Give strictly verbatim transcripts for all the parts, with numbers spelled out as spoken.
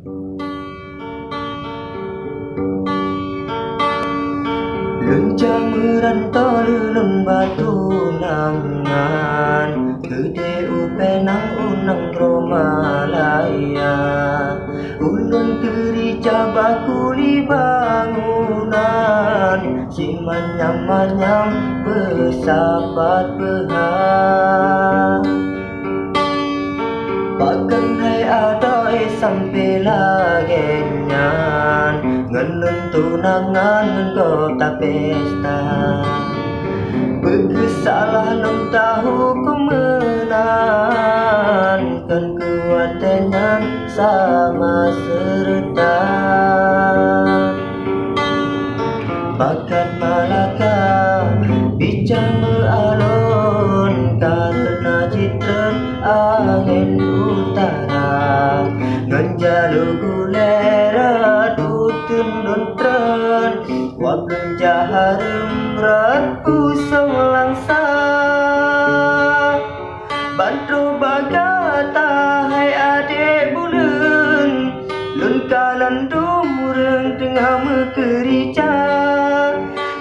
Lôn jak meuranto lôn bak tunangan, keudeh u Penang u nanggroe Malaya. Ulôn keurija bak kuli bangunan, si manyam-manyam peusapat peuhah. Pakon hai adoe sampoe lagée nyan, ngon lôn tunangan ngon gob tapesta. Peu kheueh salah lôn tahukon meunan, kon keu watée nyan sama seureuta. Pakat Malaka bijang meualon, kareuna jitreun angén utara. Ngon jalô gulée rot uteuen lôn treun, wab lôn jak hareuem rot pusong langsa. Ban troh bak gata hai adék buleuen, lôn kalon dum ureuëng teungoh meukeurija.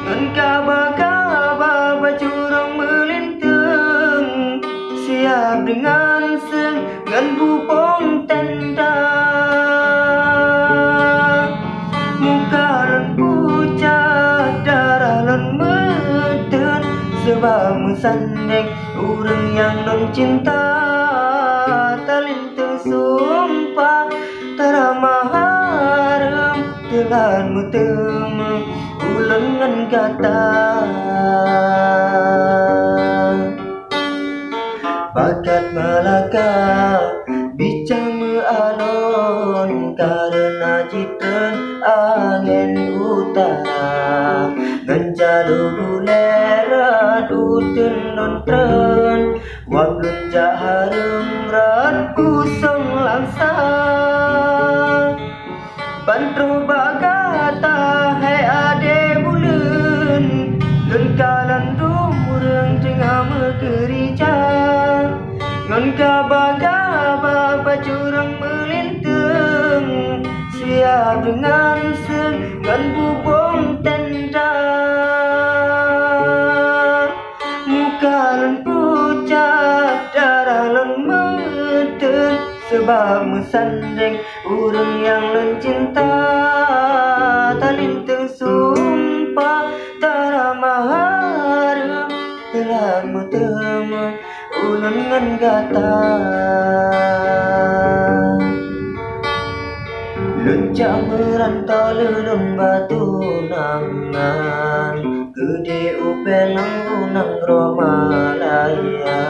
Ngon kaba-kaba bak jurông meulinteung, siab deungon seung ngon bubông tenda. Muka lôn pucat, darah lôn meuteuen, sabab meusandéng ureuëng nyang lôn cinta. Talinteung sumpah, tarama hareuem, teulat meuteumé ulôn ngon gata. Pakat Malaka bijang meualon, kareuna jitreun angén utara. Ngon jalô gulée rot uteuen lôn treun, wab lôn jak hareuem rot pusong langsa. Ban troh bak gata hai adék buleuen, lôn kalon dum ureuëng teungoh meukeurija. Ngon kaba-kaba bak jurông meulinteung, siab deungon seung ngon bubông tenda. Muka lôn pucat, darah lôn meuteuen, sabab meusandéng ureuëng nyang lôn cinta. Talinteung sumpah, tarama hareuem, teulat meuteumé ulôn ngon gata. Lôn jak meuranto lôn bak tunangan, keudeh u Penang u nanggroe Malaya.